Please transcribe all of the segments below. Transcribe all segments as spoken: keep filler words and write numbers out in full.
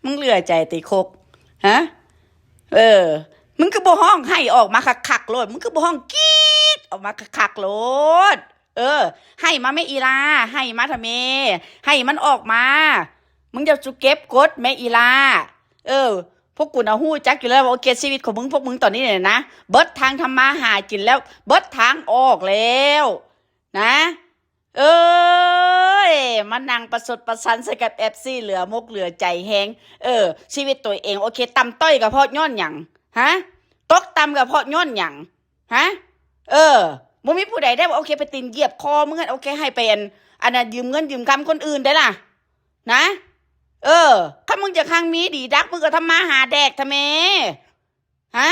มึงเหลือใจติคก ฮะ เออ มึงคือบ่ฮ้องไห้ออกมาคักๆโลด มึงคือบ่ฮ้องกรี๊ดออกมาคักๆโลด เออ ไห้มาแม่อีลา ไห้มาทำไม ไห้มันออกมา มึงจะสุเก็บกดแม่อีลา เออ พวกกูนะฮู้จักอยู่แล้วว่า โอเค ชีวิตของมึง พวกมึงตอนนี้เนี่ยนะ เบิดทางทำมาหากินแล้ว เบิดทางออกแล้ว นะ เอ้ย มานั่งประชดประชันใส่กับ เอฟซี เหลือมกเหลือใจแฮง เออ ชีวิตตัวเอง โอเค ต่ำต้อยก็เพราะย้อนหยัง ฮะ ตกต่ำก็เพราะย้อนหยัง ฮะ เออ บ่มีผู้ใดได้ว่า โอเค ไปตีนเหยียบคอมึง โอเค ให้ไปอัน อันนั้นยืมเงินยืมคำคนอื่นได้ล่ะ นะ เออ คันมึงจะคังมีดีดัก มึงก็ทำมาหาแดกทำไม ฮะ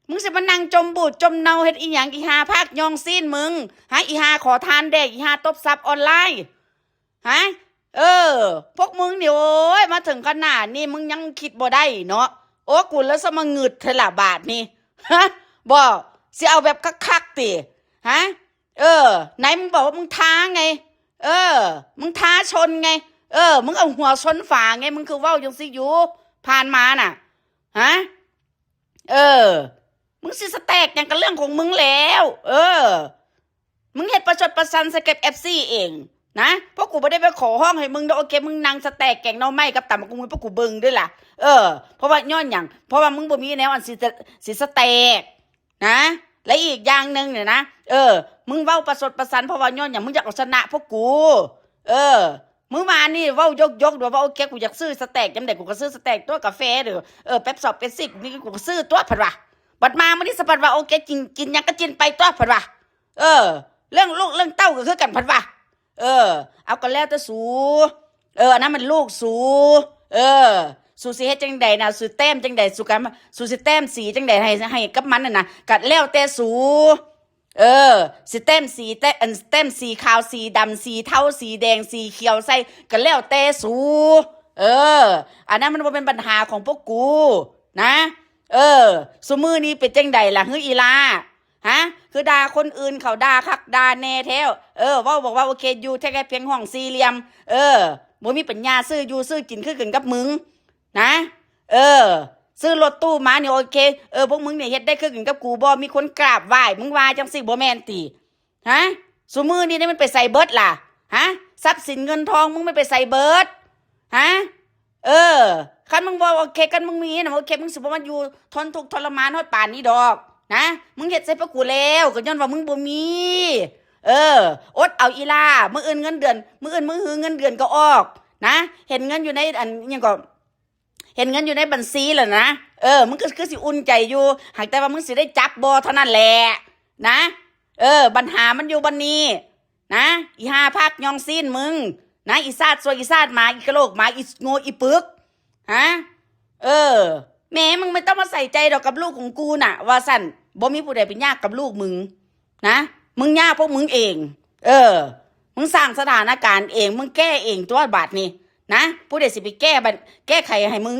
มึงสิมานั่งจมบูดจมเน่าเฮ็ดอีหยัง อีห่าพากยองซีนมึง ฮะ อีห่าขอทานแดก อีห่าตบทรัพย์ออนไลน์ ฮะ เออ พวกมึงนี่ โอ้ย มาถึงขนาดนี้ มึงยังคิดบ่ได้เนาะ โอ้ กูแล้วสมางึดเทอละบาทนี่ ฮะ บ่ สิเอาแบบคักๆติ ฮะ เออ ไหนมึงบอกว่ามึงท้าไง เออ มึงท้าชนไง เออ มึงเอาหัวชนฝาไง มึงคือเว้าจังซี่อยู่ ผ่านมาน่ะ ฮะ เออ มึงสิสแต็กหยังกับเรื่องของมึงแล้ว เออ มึงเฮ็ดประชดประชันใส่กับ เอฟซี เอง นะ พวกกูบ่ได้ไปขอฮ้องให้มึงเด้อ โอเค มึงนั่งสแต็กแกงหน่อไม้กับตำบักหุ่งให้พวกกูเบิ่งด้วยล่ะ เออ เพราะว่าย้อนหยัง เพราะว่ามึงบ่มีแนวอันสิจะ สิสแต็ก นะ และอีกอย่างหนึ่งเนี่ยนะ เออ มึงเว้าประชดประชัน เพราะว่าย้อนหยัง มึงอยากเอาชนะพวกกู เออ มื้อวานนี่เว้ายกๆโดยว่า โอเค กูอยากซื้อสเต็กยามใดกูก็ซื้อสเต็กตัว กาแฟเด้อ เออ เป๊ปซอดเป๊ปซี่นี่กูก็ซื้อตัว เพิ่นว่า บัดมามื้อนี้สะเพิ่นว่า โอเค กิน กินหยังก็กินไปตัว เพิ่นว่า เออ เรื่องลูกเรื่องเต้าก็คือกัน เพิ่นว่า เออ เอาก็แล้วแต่สู เออ อันนั้นมันลูกสู เออ สูสิเฮ็ดจังใดนะ สูแต้มจังใด สูกัน สูสิแต้มสีจังใดให้ ให้กับมันน่ะนะ ก็แล้วแต่สู เออ สิแต้มสี แต้ม อัน แต้มสีขาว สีดำ สีเทา สีแดง สีเขียวใส่ ก็แล้วแต่สู เออ อันนั้นมันบ่เป็นปัญหาของพวกกู นะ เออ ซุมื้อนี้เป็นจังใดล่ะ หืออีหล่า ฮะ คือด่าคนอื่นเขาด่าคักด่าแน่แท้ เออ เว้าบอกว่า โอเค อยู่แค่ แค่เพียงห้องสี่เหลี่ยม เออ บ่มีปัญญาซื้ออยู่ซื้อกินคือกันกับมึง นะ เออ ซื้อรถตู้มานี่ โอเค เออ พวกมึงเนี่ยเฮ็ดได้คือกันกับกูบ่ มีคนกราบไหว้ มึงว่าจังซี่บ่แม่นติ ฮะ ซุมื้อนี้นี่มันไปใส่เบิดล่ะ ฮะ ทรัพย์สินเงินทองมึงมันไปใส่เบิด ฮะ เออ คันมึงบ่โอเค คันมึงมีนะ โอเค มึงสิบ่มาอยู่ทนทุกข์ทรมานฮอดปานนี้ดอก นะ มึงเฮ็ดใส่พวกกูแล้ว ก็ย้อนว่ามึงบ่มี เออ อดเอาอีหล่า มื้ออื่นเงินเดือน มื้ออื่นมื้อฮือเงินเดือนก็ออก นะ เห็นเงินอยู่ในอัน อิหยังก็ เห็นเงินอยู่ในบัญชีแล้วนะ เออ มึงก็คือสิอุ่นใจอยู่ หากแต่ว่ามึงสิได้จับบ่เท่านั้นแหละ นะ เออ ปัญหามันอยู่บ่อนนี้ นะ อีห่าพากยองซีนมึง นะ อีซาดซัว อีซาดหมา อีกะโหลกหมา อีโง่ อีปึก ฮะ เออ แม่มึงไม่ต้องมาใส่ใจดอกกับลูกของกูน่ะ ว่าซั่น บ่มีผู้ใดไปยากกับลูกมึง นะ มึงยากพวกมึงเอง เออ มึงสร้างสถานการณ์เอง มึงแก้เองตัวบาดนี้ นะ ผู้ใดสิไปแก้บัด แก้ไขให้มึง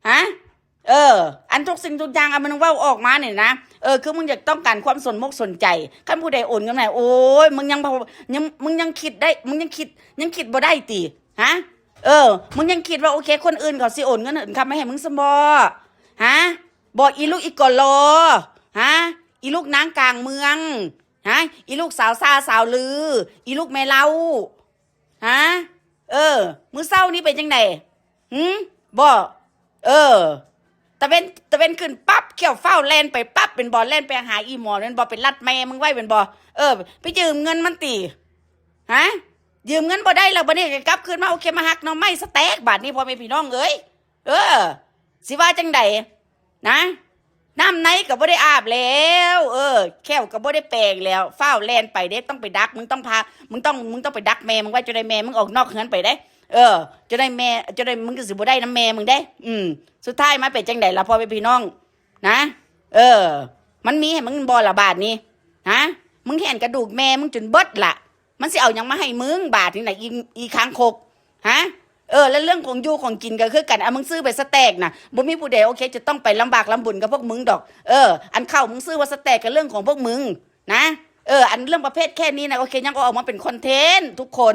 ฮะ เออ อันทุกสิ่งทุกอย่าง อันมึงเว้าออกมาเนี่ยนะ เออ คือมึงอยากต้องการความสนมกสนใจ คันผู้ใดโอนเงินมา โอ้ย มึงยังพอ ยัง มึงยังคิดได้ มึงยังคิด ยังคิดบ่ได้ติ ฮะ เออ มึงยังคิดว่า โอเค คนอื่นเขาสิโอนเงินโอนคำมาให้มึงซ้ำบ่ ฮะ บ่อีลูกอีกอลอ ฮะ อีลูกนางกลางเมือง ฮะ อีลูกสาวซ่าสาวลือ อีลูกแม่เล้า ฮะ เออ มื้อเช้านี้เป็นจังใด หืม บ่ เออ ตะเวน ตะเวนขึ้นปั๊บ เขียวฟ้าวแล่นไปปั๊บ เป็นบ่ แล่นไปหาอีหมอ เป็นบ่ ไปรัดแม่มึงไว้ เป็นบ่ เออ ไปยืมเงินมันติ ฮะ ยืมเงินบ่ได้แล้ว บัดนี้ก็กลับคืนมา โอเค มาหักหน่อไม้สแต็ก บาดนี้พ่อแม่พี่น้องเอ้ย เออ สิว่าจังใด นะ น้ำในก็บ่ได้อาบแล้ว เออ แข้วก็บ่ได้แปรงแล้ว ฟ้าวแล่นไปเด้ ต้องไปดัก มึงต้องพา มึงต้อง มึงต้องไปดักแม่มึงไว้ จะได้แม่มึงออกนอกเฮือนไปเด้ เออ จะได้แม่ จะได้มึงก็สิบ่ได้น้ำแม่มึงเด้ อืม สุดท้ายมาเป็นจังใดล่ะพ่อแม่พี่น้อง นะ เออ มันมีให้มึงบ่ละบาดนี้ ฮะ มึงเห็นกระดูกแม่มึงจนเบิดละ มันสิเอาหยังมาให้มึงบาดนี้นะ อี อีคางคก ฮะ เออ แล้วเรื่องของอยู่ของกินก็คือกัน อ่ะ มึงซื้อไปสแต็กนะ บ่มีผู้ใด โอเค จะต้องไปลำบากลำบนกับพวกมึงดอก เออ อันเข้ามึงซื้อว่าสแต็กก็เรื่องของพวกมึง นะ เออ อันเรื่องประเภทแค่นี้นะ โอเค ยังเอาออกมาเป็นคอนเทนต์ทุกคน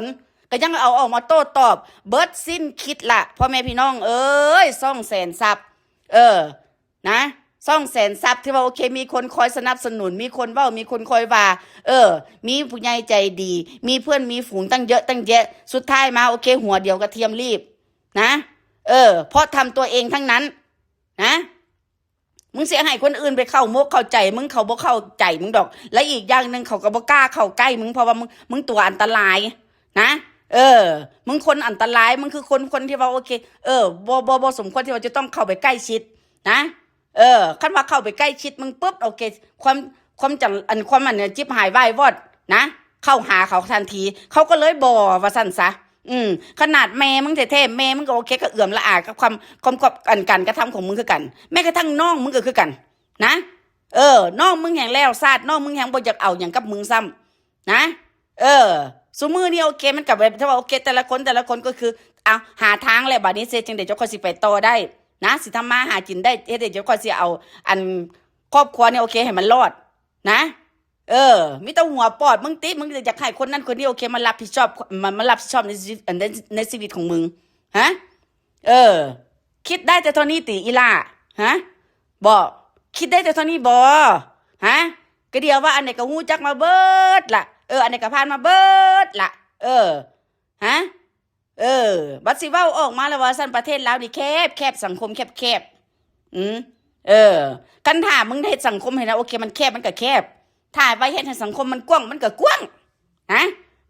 ก็ยังเอาออกมาโต้ตอบ เบิดสิ้นคิดละ พ่อแม่พี่น้องเอ้ย สองแสนซับ เออ นะ สองแสนซับ ที่ว่าโอเค มีคนคอยสนับสนุน มีคนเว้า มีคนคอยว่า เออ มีผู้ใหญ่ใจดี มีเพื่อนมีฝูงตั้งเยอะตั้งแยะ สุดท้ายมาโอเค หัวเดียวกระเทียมลีบ นะ เออ เพราะทำตัวเองทั้งนั้น นะ มึงเสียให้คนอื่นไปเข้าหมกเข้าใจ มึงเขาบ่เข้าใจมึงดอก และอีกอย่างหนึ่งเขาก็บ่กล้าเข้าใกล้มึง เพราะว่ามึง มึงตัวอันตราย นะ เออ มึงคนอันตราย มึงคือคน คนที่ว่าโอเค เออ บ่ บ่ บ่สมควรที่ว่าจะต้องเข้าไปใกล้ชิด นะ เออ คันว่าเข้าไปใกล้ชิดมึงปุ๊บ โอเค ความ ความจัง อัน ความอันเนี่ย จิบหายวายวอด นะ เข้าหาเขาทันที เขาก็เลยบ่ ว่าซั่นซะ อืม ขนาดแม่มึงแท้ๆ แม่มึงก็โอเค ก็เอือมละอากับความ ความ ความ อัน การกระทำของมึงคือกัน แม้กระทั่งน้องมึงก็คือกัน นะ เออ น้องมึงแฮงแล้วซาด น้องมึงแฮงบ่อยากเอาหยังกับมึงซ้ำ นะ เออ ซุมื้อนี้โอเค มันก็แบบ ถ้าว่าโอเค แต่ละคน แต่ละคนก็คือ เอา หาทางแล้ว บัดนี้สิเฮ็ดจั่งใด๋ เจ้าค่อยสิไปต่อได้ นะ สิทำมาหากินได้ เฮ็ดจั่งใด๋ เจ้าค่อยสิเอา อัน ครอบครัวเนี่ยโอเค ให้มันรอด นะ เออ มีแต่หัวปอด มึงติ มึงอยากให้คนนั้นคนนี้โอเค มารับผิดชอบ มา มารับผิดชอบในชีวิต ใน ในชีวิตของมึง ฮะ เออ คิดได้แต่เท่านี้ติ อีหล่า ฮะ บ่ คิดได้แต่เท่านี้บ่ ฮะ ก็เดียวว่าอันไหนก็ฮู้จักมาเบิดละ เออ อันไหนก็ผ่านมาเบิดละ เออ ฮะ เออ บัดสิเว้าออกมาแล้วว่าซั่น ประเทศลาวนี่แคบ แคบ สังคมแคบ แคบ อืม เออ คันถ้ามึงเฮ็ดสังคมให้นะ โอเค มันแคบ มันก็แคบ ถ้าไปเฮ็ดให้สังคมมันกว้าง มันก็กว้าง ฮะ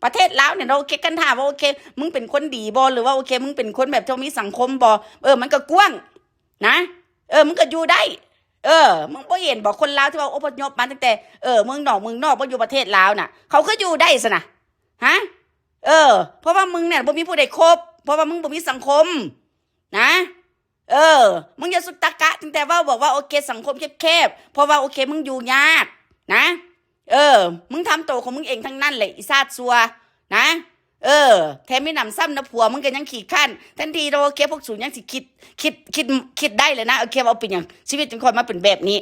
ประเทศลาวเนี่ย โอเค คันถ้าว่า โอเค มึงเป็นคนดีบ่ หรือว่า โอเค มึงเป็นคนแบบที่มีสังคมบ่ เออ มันก็กว้าง นะ เออ มึงก็อยู่ได้ เออ มึงบ่เห็นบ่ คนลาวที่ว่าอพยพมาตั้งแต่ เออ เมืองนอก เมืองนอก มาอยู่ประเทศลาวน่ะ เขาก็อยู่ได้ซะนะ ฮะ เออ เพราะว่ามึงเนี่ยบ่มีผู้ใดคบ เพราะว่ามึงบ่มีสังคม นะ เออ มึงอย่าสุดตะกะ ตั้งแต่ว่าบอกว่า โอเค สังคมแคบๆ เพราะว่า โอเค มึงอยู่ยาก นะ เออ มึงทำตัวของมึงเองทั้งนั้นแหละ อีซาดซัว นะ เออ แถมมีหนำซ้ำนะ ผัวมึงก็ยังขี้คร้าน ทันทีเราโอเค พวกสูงยังสิคิด คิด คิด คิดได้เลยนะ โอเค ว่าเป็นอย่าง ชีวิตจึงคอยมาเป็นแบบนี้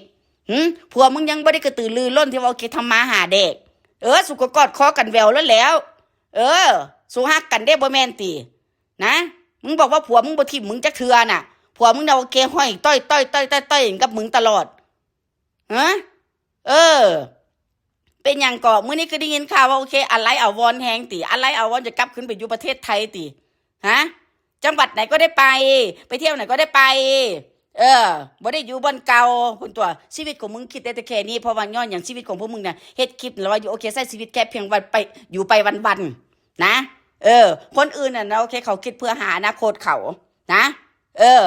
หืม ผัวมึงยังบ่ได้กระตือรือร้นที่ว่า โอเค ทำมาหาแดก เออ สูก็กอดคอกันแววแล้วแหล้ว เออ สูฮักกันเด้ บ่แม่นติ นะ มึงบอกว่าผัวมึงบ่ทิ่มมึงจักเทื่อน่ะ ผัวมึงน่ะโอเค ห้อยต้อยๆๆๆๆ กับมึงตลอด ฮะ เออ เป็นหยังเกาะ มื้อนี้คือได้ยินข่าวว่า โอเค อาลัยอาวรณ์แฮงติ อาลัยอาวรณ์จะกลับคืนไปอยู่ประเทศไทยติ ฮะ จังหวัดไหนก็ได้ไป ไปเที่ยวไหนก็ได้ไป เออ บ่ได้อยู่บ่อนเก่า พุ้นตั๊ว ชีวิตของมึงคิดได้แต่แค่นี้ เพราะว่าย้อนหยัง ชีวิตของพวกมึงน่ะ เฮ็ดคลิปแล้วว่าอยู่ โอเค ใช้ชีวิตแค่เพียงวันไป อยู่ไปวันๆ นะ เออ คนอื่นน่ะนะ โอเค เขาคิดเพื่อหาอนาคตเขา นะ เออ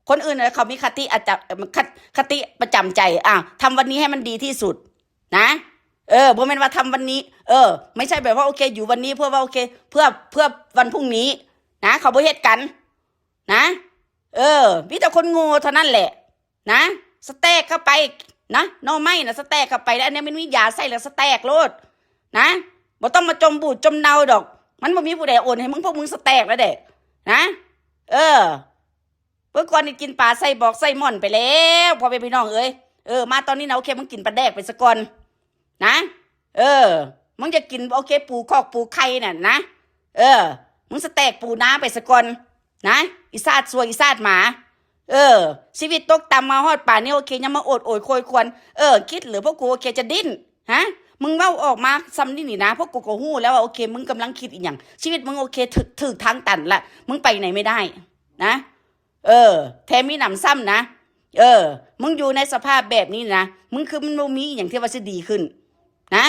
คนอื่นน่ะ เขามีคติอาจจะ คติ คติประจำใจ อ่ะ ทำวันนี้ให้มันดีที่สุด นะ เออ บ่แม่นว่าทำวันนี้ เออ ไม่ใช่แบบว่า โอเค อยู่วันนี้เพื่อว่า โอเค เพื่อ เพื่อวันพรุ่งนี้ นะ เขาบ่เฮ็ดกัน นะ เออ มีแต่คนโง่เท่านั้นแหละ นะ สแต็กเข้าไป นะ หน่อไม้น่ะ สแต็กเข้าไป แล้วอันเนี้ยมันมียาใส่แล้ว สแต็กโลด นะ บ่ต้องมาจมบูดจมเน่าดอก มันบ่มีผู้ใดโอนให้มึง พวกมึงสแต็กแล้วเด้ นะ เออ เมื่อก่อนนี่กินปลาไซบอร์กไซมอนไปแล้ว พ่อแม่พี่น้องเอ้ย เออ มาตอนนี้นะ โอเค มึงกินปลาแดกไปซะก่อน นะ เออ มึงจะกิน โอเค ปูคอกปูไข่น่ะนะ เออ มึงสแต็กปูนาไปซะก่อน นะ อีซาดซัว อีซาดหมา เออ ชีวิตตกต่ำมาฮอดป่านนี้ โอเค ยังมาโอดโอยโคยครวญ เออ คิดหรือพวกกู โอเค จะดิ้น ฮะ มึงเว้าออกมาซ้ำนี่นี่นะ พวกกูก็ฮู้แล้วว่า โอเค มึงกำลังคิดอีหยัง ชีวิตมึง โอเค ถืก ถืกทางตันละ มึงไปไหนไม่ได้ นะ เออ แถมมีหนำซ้ำนะ เออ มึงอยู่ในสภาพแบบนี้นะ มึงคือมันบ่มีอหยังที่ว่าสิดีขึ้น นะ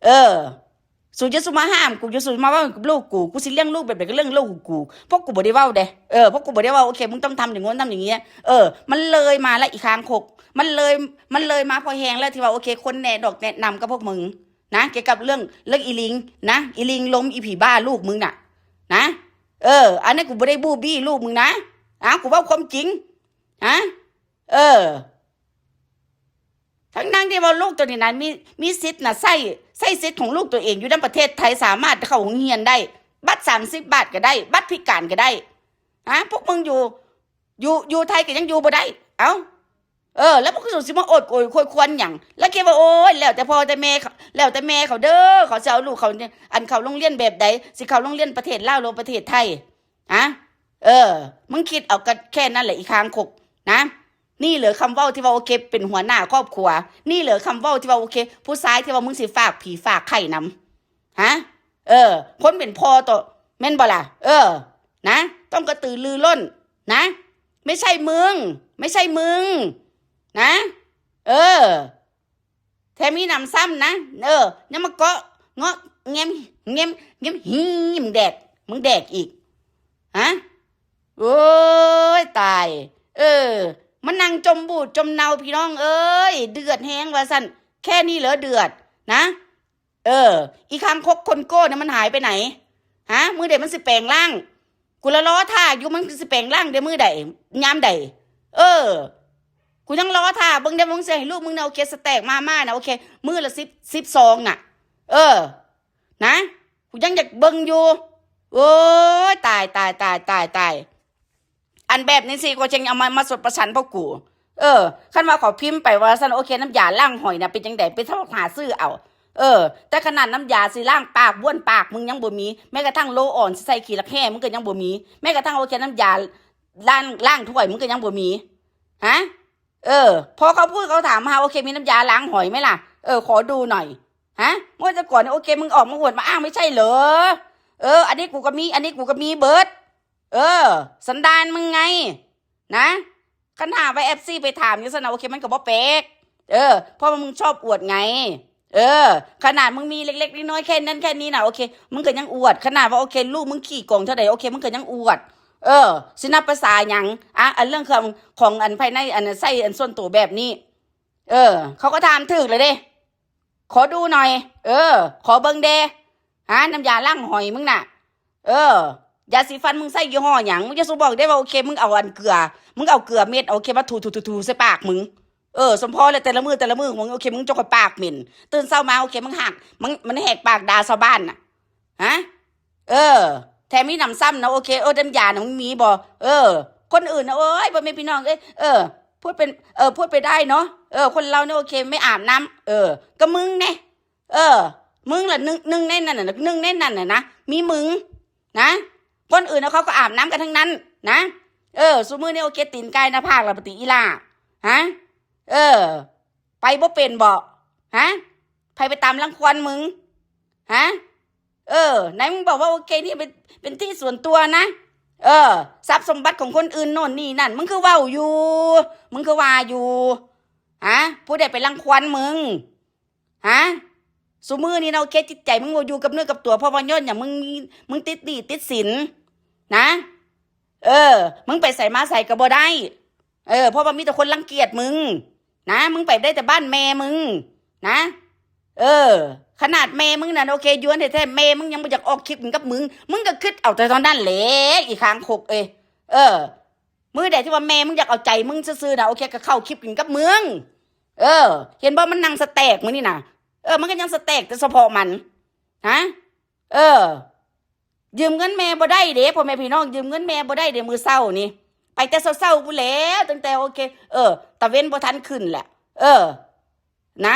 เออ สูจะสูมาห้ามกู จะสูมาเว้ากับลูกกู กูสิเลี้ยงลูกแบบใดก็เรื่องลูกของกู พวกกูบ่ได้เว้าเด้ เออ พวกกูบ่ได้เว้า โอเค มึงต้องทำอย่างงู้นทำอย่างเงี้ย เออ มันเลยมาละ อีคางคก มันเลย มันเลยมาพอแฮงแล้วที่ว่า โอเค คนแนะดอกแนะนำกับพวกมึง นะ เกี่ยวกับเรื่อง เรื่องอีลิง นะ อีลิงลม อีผีบ้าลูกมึงน่ะ นะ เออ อันนี้กูบ่ได้บู้บี้ลูกมึงนะ อ่ะ กูเว้าความจริง ฮะ เออ ทั้งๆที่ว่าลูกตัวนี้นั้นมี มีสิทธิ์น่ะ ใช้ ใช้สิทธิ์ของลูกตัวเอง อยู่ในประเทศไทย สามารถเข้าโรงเรียนได้ บัตรสามสิบบาทก็ได้ บัตรพิการก็ได้ ฮะ พวกมึงอยู่ อยู่ อยู่ไทยก็ยังอยู่บ่ได้ เอ้า เออ แล้วพวกสูสิมาโอดโอยครวญหยัง แล้วคิดว่า โอ้ย แล้วแต่พ่อแต่แม่เขา แล้วแต่แม่เขาเด้อ เขาสิเอาลูกเขาเนี่ย อันเข้าโรงเรียนแบบใด สิเข้าโรงเรียนประเทศลาวหรือประเทศไทย ฮะ เออ มึงคิดเอากันแค่นั้นแหละ อีคางคก นะ นี่เหรอคำเว้าที่ว่าโอเค เป็นหัวหน้าครอบครัว นี่เหรอคำเว้าที่ว่าโอเค ผู้ชายที่ว่ามึงสิฝากผีฝากไข่นำ ฮะ เออ คนเป็นพ่อตัว แม่นบ่ล่ะ เออ นะ ต้องกระตือรือร้น นะ ไม่ใช่มึง ไม่ใช่มึง นะ เออ แถมมีหนำซ้ำนะ เออ ยังมาเกาะ เงาะ แงม แงม แงม หี มึงแดก มึงแดกอีก ฮะ โอ้ย ตาย เออ มานั่งจมบูดจมเนาพี่น้องเอ้ย เดือดแฮงว่าซั่น แค่นี้เหรอเดือด นะ เออ อีคางคกคนโก้เนี่ยมันหายไปไหน ฮะ มื้อใดมันสิแปลงร่าง กูละล้อท่าอยู่ มันสิแปลงร่างเดี๋ยวมื้อใด ยามใด เออ กูยังล้อท่าเบิ่งเดี๋ยวมึงสิให้ลูกมึงเนี่ยโอเค สแต็กมาม่านะโอเค มื้อละสิบ สิบซองน่ะ เออ นะ กูยังอยากเบิ่งอยู่ โอ้ย ตาย ตาย ตาย ตาย ตาย อันแบบนี้สิ ก็จังเอามา มาสดประชันพวกกู เออ คันว่าขอพิมพ์ไปว่าซั่น โอเค น้ำยาล้างหอยนะเป็นจังใด ไปเท่าหาซื้อเอา เออ แต่ขนาดน้ำยาสิล้างปากบ้วนปากมึงยังบ่มี แม้กระทั่งโลออนสิใส่ขี้รักแห้มึงก็ยังบ่มี แม้กระทั่งโอเค น้ำยาล้าง ล้างถ้วยมึงก็ยังบ่มี ฮะ เออ พอเขาพูดเขาถามมา โอเค มีน้ำยาล้างหอยไหมล่ะ เออ ขอดูหน่อย ฮะ เมื่อแต่ก่อนเนี่ยโอเค มึงออกมาอวดมาอ้างไม่ใช่เหรอ เออ อันนี้กูก็มี อันนี้กูก็มีเบิด เออ สันดานมึงไง นะ คันหาว่า เอฟซี ไปถามอยู่ซั่นนะ โอเค มันก็บ่แปลก เออ เพราะว่ามึงชอบอวดไง เออ ขนาดมึงมีเล็กๆน้อยๆแค่นั้นแค่นี้นะ โอเค มึงก็ยังอวด ขนาดว่า โอเค ลูกมึงขี้โกงเท่าใด โอเค มึงก็ยังอวด เออ สินับภาษาหยัง อ่ะ อันเรื่องของ ของอันภายใน อันนั้นใส่อันส่วนตัวแบบนี้ เออ เขาก็ถามถูกเลยเด้ ขอดูหน่อย เออ ขอเบิ่งแด่ ฮะ น้ำยาล้างหอยมึงน่ะ เออ ยาสีฟันมึงใส่ยี่ห้อหยัง มึงจะสูบอกได้ว่า โอเค มึงเอาอันเกลือ มึงเอาเกลือเม็ด โอเค มาถูๆๆๆใส่ปากมึง เออ สมพอเลย แต่ละมื้อ แต่ละมื้อมึง โอเค มึงจกปากเหม็น ตื่นเช้ามา โอเค มึงหัก มึง มันแหกปากด่าชาวบ้านน่ะ ฮะ เออ แถมมีหนำซ้ำนะ โอเค เออ น้ำยาน่ะมึงมีบ่ เออ คนอื่นนะ โอ้ย พ่อแม่พี่น้อง เอ้ย เออ พูดเป็น เออ พูดไปได้เนาะ เออ คนเราเนี่ย โอเค ไม่อาบน้ำ เออ ก็มึงเนี่ย เออ มึงล่ะ หนึ่ง หนึ่งในนั้นน่ะ หนึ่งในนั้นน่ะนะ มีมึง นะ คนอื่นนะเขาก็อาบน้ำกันทั้งนั้น นะ เออ ซุมื้อนี่ โอเค ตีนไก่หน้าผากละปฏิอีหล่า ฮะ เออ ไปบ่เป็นบ่ ฮะ ไผไปตามรังควานมึง ฮะ เออ ไหนมึงบอกว่า โอเค นี่เป็น เป็นที่ส่วนตัวนะ เออ ทรัพย์สมบัติของคนอื่นโน่นนี่นั่น มึงคือเว้าอยู่ มึงคือว่าอยู่ ฮะ ผู้ใดไปรังควานมึง ฮะ ซุมื้อนี่นะ โอเค จิตใจมึงบ่อยู่กับเนื้อกับตัว เพราะว่าย้อนหยัง มึงมี มึงติดหนี้ติดสิน นะ เออ มึงไปไสมาไสก็บ่ได้ เออ เพราะว่ามีแต่คนรังเกียจมึง นะ มึงไปได้แต่บ้านแม่มึง นะ เออ ขนาดแม่มึงน่ะ โอเค ย้วนแท้ๆ แม่มึงยังบ่อยากออกคลิปกินกับมึง มึงก็คิดเอาแต่เท่านั้นแหละ อีคางคกเอ้ย เออ มื้อใดที่ว่าแม่มึงอยากเอาใจมึงซื่อๆนะ โอเค ก็เข้าคลิปกินกับมึง เออ เห็นบ่ มันนั่งสแต็กมื้อนี่น่ะ เออ มันก็ยังสแต็กแต่เฉพาะมัน ฮะ เออ ยืมเงินแม่บ่ได้เด้ พ่อแม่พี่น้อง ยืมเงินแม่บ่ได้เด้ มื้อเช้านี่ ไปแต่เช้าๆพู้นแหล้ว ตั้งแต่ โอเค เออ ตะเว็นบ่ทันขึ้นแหละ เออ นะ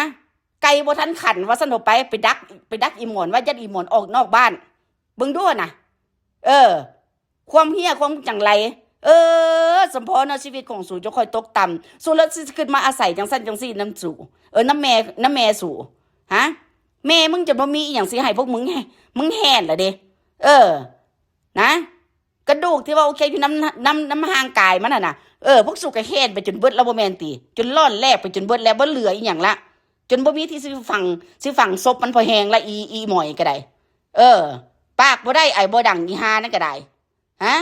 ไก่บ่ทันขัน ว่าซั่นเถาะ ไป ไปดัก ไปดักอีหมอน ว่าย่านอีหมอนออกนอกบ้าน เบิ่งดูนะ เออ ความเฮี้ย ความจั่งไร เออ สมพอเนาะ ชีวิตของสูจะค่อยตกต่ำ สูแล้วสิขึ้นมาอาศัยจั่งซั่นจั่งซี่นำสู เออ นำแม่ นำแม่สู ฮะ แม่มึงจะบ่มีอีหยังสิให้พวกมึง มึงแห้นล่ะเด้ เออ นะ กระดูกที่ว่าโอเคอยู่นำ นำ นำร่างกายมันน่ะนะ เออ พวกสูก็แห้นไปจนเบิดแล้วบ่แม่นติ จนร่อนแลบไปจนเบิดแล้ว บ่เหลืออีหยังละ จนบ่มีที่สิฝัง สิฝังศพมันพอแห้งละ อี อีหมอยก็ได้ เออ ปากบ่ได้ ไอบ่ดัง อีห่านั่นก็ได้ ฮะ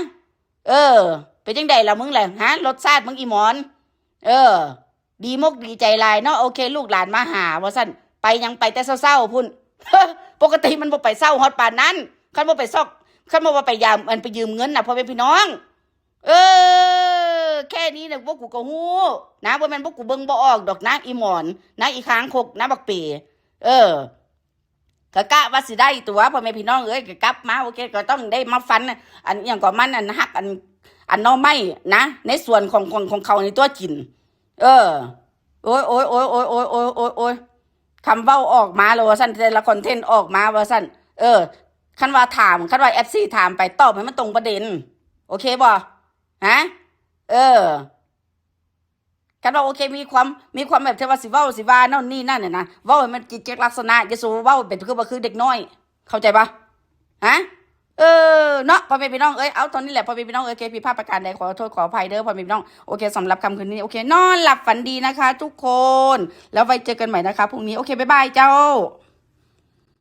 เออ เป็นจั่งใดล่ะมึงแหละ ฮะ รสชาติมึงอีหมอน เออ ดีมกดีใจหลายเนาะ โอเค ลูกหลานมาหา ว่าซั่น ไปหยังไปแต่เช้าๆพุ้น ปกติมันบ่ไปเช้าฮอดปานนั้น คันบ่ไปซอก คันบ่ว่าไปยาม อันไปยืมเงินน่ะ พ่อแม่พี่น้อง เออ แค่นี้น่ะพวกกูก็ฮู้นะ บ่แม่นพวกกูเบิ่งบ่ออกดอกนะ อีหมอนนะ อีคางคกนะ บักเป๋ เออ ก็กะว่าสิได้ตั๋ว พ่อแม่พี่น้องเอ้ย ก็กลับมา โอเค ก็ต้องได้มาฟัน อันอิหยังก็มัน อันฮัก อัน อันหน่อไม้นะ ในสวนของ ของ ของเขานี่ตั๋วกิน เออ โอ้ย โอ้ย โอ้ย โอ้ย โอ้ย โอ้ย โอ้ย โอ้ย คำเว้าออกมาเลยว่าซั่น แต่ละคอนเทนต์ออกมาว่าซั่น เออ คันว่าถาม คันว่าเอฟซีถามไป ตอบให้มันตรงประเด็น โอเคบ่ ฮะ เออ คันว่าโอเค มีความ มีความแบบที่ว่าสิเว้าสิว่านั่นนี่นั่นเนี่ยนะ เว้าให้มันกิจลักษณะ อย่าสู่เว้าเป็นคือว่าคือเด็กน้อย เข้าใจปะ ฮะ เออ เนาะ พ่อแม่พี่น้องเอ้ย เอา ตอนนี้แหละ พ่อแม่พี่น้องเอ้ย เคยผิดพลาดประการใด ขอโทษขออภัยเด้อ พ่อแม่พี่น้อง โอเค สำหรับค่ำคืนนี้ โอเค นอนหลับฝันดีนะคะ ทุกคน แล้วไว้เจอกันใหม่นะคะ พรุ่งนี้ โอเค บ๊ายบายเจ้า